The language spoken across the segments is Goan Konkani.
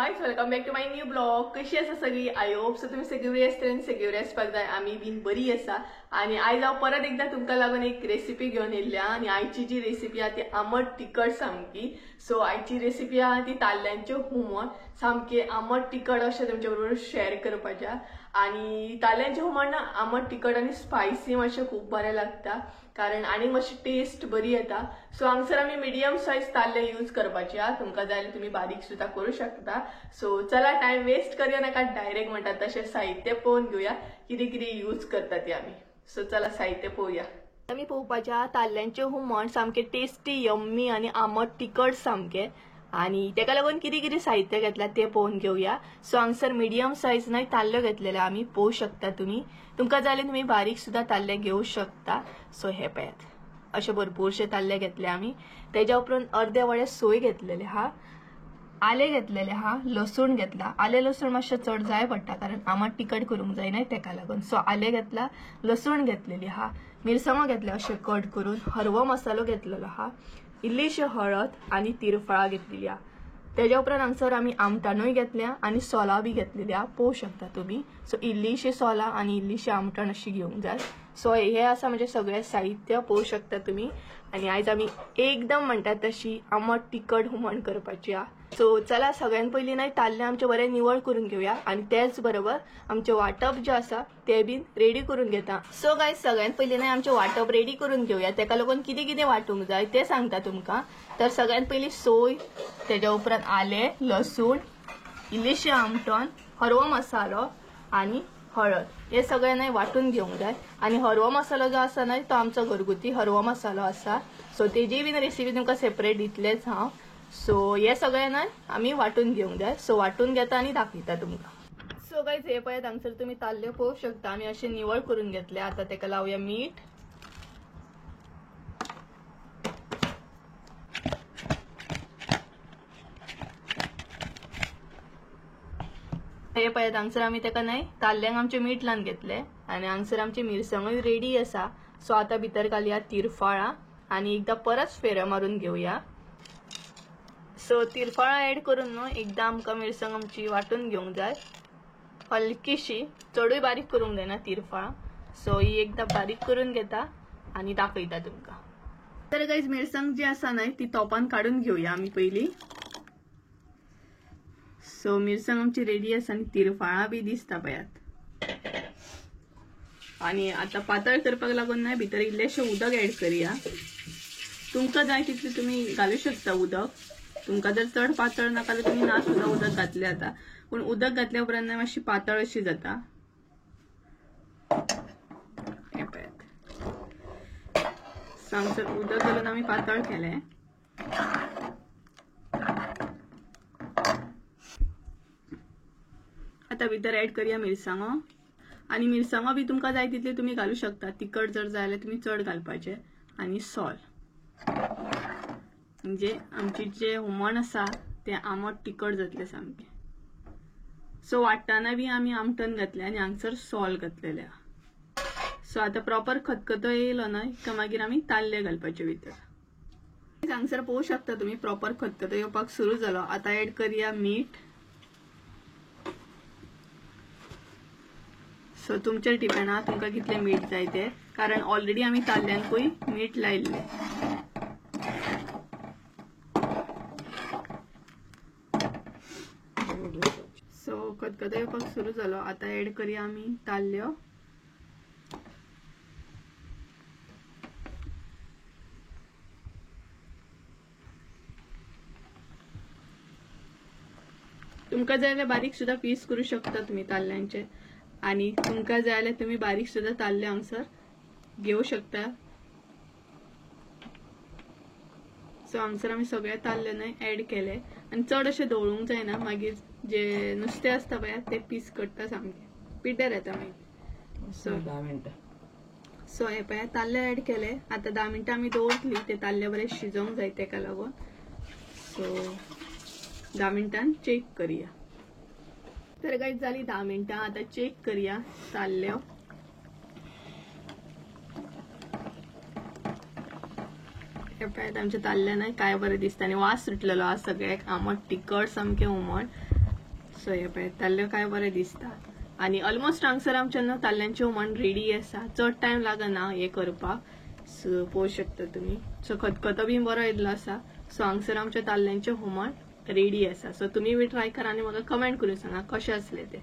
Guys, welcome back to my new blog. कशी आसा सगळी? I hope so तुम्ही सगळी बरी आसतली आनी सगळी बरी आसपाक जाय. आमी बीन बरी आसा आनी आयज हांव परत एकदा तुमकां लागून एक रेसिपी घेवन येयल्या आनी आयची जी रेसिपी आहा ती आमट तिखट सामकी. सो आयची रेसिपी आहा ती ताल्ल्यांचें हुमण, सामकें आमट तिखट अशें तुमच्या बरोबर शेअर करपाचें. आनी ताल्ल्यांचें हुमण ना आमट तिखट आनी स्पायसी मातशें खूब बरें लागता, कारण आनी मातशी टेस्ट बरी येता. सो हांगसर आमी मिडियम सायज ताल्ले यूज करपाचे आहा. तुमकां जाय जाल्यार तुमी बारीक सुद्दां करूं शकता. सो चला टायम वेस्ट करया नाका, डायरेक्ट म्हणटा तशें साहित्य पळोवन घेवया कितें कितें यूज करता ती आमी. सो चला साहित्य पळोवया. आमी पळोवपाचें ताल्ल्यांचें हुमण सामकें टेस्टी, यम्मी आनी आमट तिखट सामकें. आनी तेका लागून कितें कितें साहित्य घेतलां तें पळोवन घेवया. सो हांगसर मिडियम सायज न्हय ताल्ल्यो घेतलेले आमी, पळोवं शकता तुमी. तुमकां जाय जाल्यार तुमी बारीक सुद्दां ताल्ले घेवं शकता. सो हे पळयात, अशे भरपूरशे ताल्ले घेतले आमी. तेज्या उपरांत अर्दे वडे सोय घेतलेले आहा, आले घेतलेले आहा, लसूण घेतला. आले लसूण मातशें चड जाय पडटा कारण आमट तिखट करूंक जाय न्हय तेका लागून. सो आले घेतला, लसूण घेतलेली आहा, मिरसांगो घेतले अशें कट करून, हरवो मसालो घेतलेलो आहा, इल्लीशी हळद आनी तिरफळां घेतलेली आहा. तेज्या उपरांत हांगसर आमी आमटाणूय घेतल्या आनी सोलां बी घेतलेली आहा, पळोवं शकता तुमी. सो इल्लीशी सोलां आनी इल्लीशी आमटाण अशी घेवंक जाय. सो हे आसा म्हणजे सगळें साहित्य, पळोवं शकता तुमी. आनी आयज आमी एकदम म्हणटात तशी आमट तिखट हुमण करपाची आहा. सो चला सगळ्यान पयलीं न्हय ताल्ले आमचे बरें निवळ करून घेवया आनी तेच बरोबर आमचें वांटप जें आसा तें बीन रेडी करून घेता. सो गायज, सगळ्यान पयलीं न्हय आमचें वांटप रेडी करून घेवया. तेका लागून कितें कितें वांटूंक जाय तें सांगता तुमकां. तर सगळ्यान पयलीं सोय, तेज्या उपरांत आलें, लसूण, इल्लीशी आमटण, हरवो मसालो आनी हळद, हे सगळें न्हय वांटून घेवंक जाय. आनी हरवो मसालो जो आसा न्हय तो आमचो घरगुती हरवो मसालो आसा. सो तेजी बीन रेसिपी तुमकां सेपरेट दितलेच हांव. सो हे सगळें न्हय आमी वांटून घेवंक जाय. सो वांटून घेता आनी दाखयता तुमकां. सो गायज, हे पळयात हांगसर तुमी ताल्ले पळोवंक शकता. आमी अशें निवळ करून घेतले. आतां तेका लावया मीठ, हे पळयात हांगसर आमी तेका न्हय ताल्ल्यांक आमचें मीठ लावन घेतलें आनी हांगसर आमची मिरसांगूय रेडी आसा. सो आतां भितर घालया तिरफळां आनी एकदां परत फेरो मारून घेवया. सो तिरफळां एड करून न्हू एकदां आमकां मिरसांग आमची वांटून घेवंक जाय, हलकीशी, चडूय बारीक करूंक जायना तिरफळां. सो ही एकदां बारीक करून घेता आनी दाखयता तुमकां. तर गायज, मिरसांग जी आसा न्हय ती तोपान काडून घेवया आमी पयलीं. सो मिरसांग आमची रेडी आसा आनी तिरफळां बी दिसता पळयात. आनी आतां पातळ करपाक लागून न्हय भितर इल्लेशें उदक एड करया. तुमकां जाय तितलें तुमी घालूं शकता उदक. तुमकां जर चड पातळ नाका जाल्यार तुमी ना सुद्दां उदक घातलें जाता, पूण उदक घातल्या उपरांत न्हय मातशी पातळ अशी जाता. हें पळयात, सो हांगसर उदक घालून आमी पातळ केलें. आतां भितर एड करया मिरसांगो आनी मिरसांगो बी तुमकां जाय तितले तुमी घालूं शकता. तिखट जर जाय जाल्यार तुमी चड घालपाचें. आनी सोल, म्हणजे आमची जे हुमण आसा तें आमट तिखट जातलें सामकें. सो वांट्टना बी आमी आमटण घातलें आनी हांगसर सोल घातलेलें आहा. सो आतां प्रॉपर खतखतो येयलो न्हय काय मागीर आमी ताल्ले घालपाचे भितर. हांगसर पळोवंक शकता तुमी प्रॉपर खतखतो येवपाक सुरू जालो. आतां एड करया मीठ. सो तुमचेर डिपेंड आहा तुमकां कितलें मीठ जाय तें, कारण ऑलरेडी आमी ताल्ल्यांकूय मीठ लायिल्लें. सो खतखतो येवपाक सुरू जालो. आतां एड करया आमी ताल्ल्यो. तुमकां जाय जाल्यार बारीक सुद्दां पीस करूं शकता तुमी ताल्ल्यांचे, आनी तुमकां जाय जाल्यार तुमी बारीक सुद्दां ताल्ले हांगसर घेवं शकता. सो हांगसर आमी सगळे ताल्ले न्हय एड केले आनी चड अशें धवळूंक जायना, मागीर जे नुस्तें आसता पळय तें पीस करता सामकें, पिड्ड्यार येता मागीर. सो 10 मिनटां. सो हे पळय ताल्ले एड केले. आतां 10 मिनटां आमी दवरतली, ते ताल्ले बरे शिजोवंक जाय तेका लागून. सो 10 मिनटान चॅक करया. तर गायज जाली 10 मिनटां, आतां चॅक करया ताल्ल्यो. हे पळयात आमच्या ताल्ल्या न्हय काय बरें दिसता आनी वास सुटलेलो आसा सगळ्याक, आमट तिखट सामकें हुमण. सो हे पळय ताल्ल्यो काय बरें दिसता. आनी ऑलमोस्ट हांगसर आमचें न्हू ताल्ल्यांचें हुमण रेडी आसा. चड टायम लागना हें करपाक. सो पळोवंक शकता तुमी. सो खतखतो बी बरो येयल्लो आसा. सो हांगसर आमचें ताल्ल्यांचें हुमण रेडी आसा. सो तुमी बी ट्राय करा आनी म्हाका कमेंट करून सांगा कशें आसलें तें.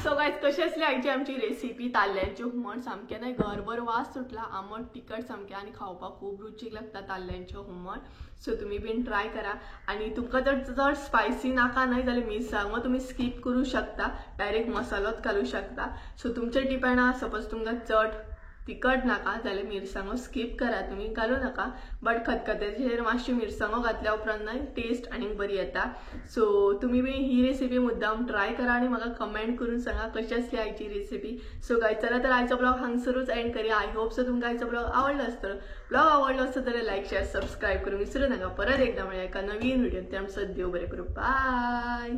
सो गायज कशी आसली आयची आमची रेसिपी ताल्ल्यांचें हुमण. सामकें न्हय घरभर वास सुटला, आमट तिखट सामकें आनी खावपाक खूब रुचीक लागता ताल्ल्यांचें हुमण. सो तुमी बीन ट्राय करा. आनी तुमकां जर चड स्पायसी नाका न्हय जाल्यार मिरसांगो तुमी स्कीप करूं शकता, डायरेक्ट मसालोच घालूं शकता. सो तुमचेर डिपेंड आहा. सपोज तुमकां चड तिखट नाका जाल्यार मिरसांगो स्कीप करा, तुमी घालूं नाका. बट खतखत्याचेर मातशी मिरसांगो घातल्या उपरांत न्हय टेस्ट आनीक बरी येता. सो तुमी बी ही रेसिपी मुद्दाम ट्राय करा आनी म्हाका कमेंट करून सांगा कशी आसली आयची रेसिपी. सो गायज चला तर आयचो ब्लॉग हांगसरूच एंड करया. I hope so तुमकां आयचो ब्लॉग आवडलो आसतलो. ब्लॉग आवडलो आसतो जाल्यार लायक शेअर सबस्क्रायब करूंक विसरू नाका. परत एकदा मेळया एका नवीन व्हिडियोन. ते आमचो देव बरें करूं. बाय.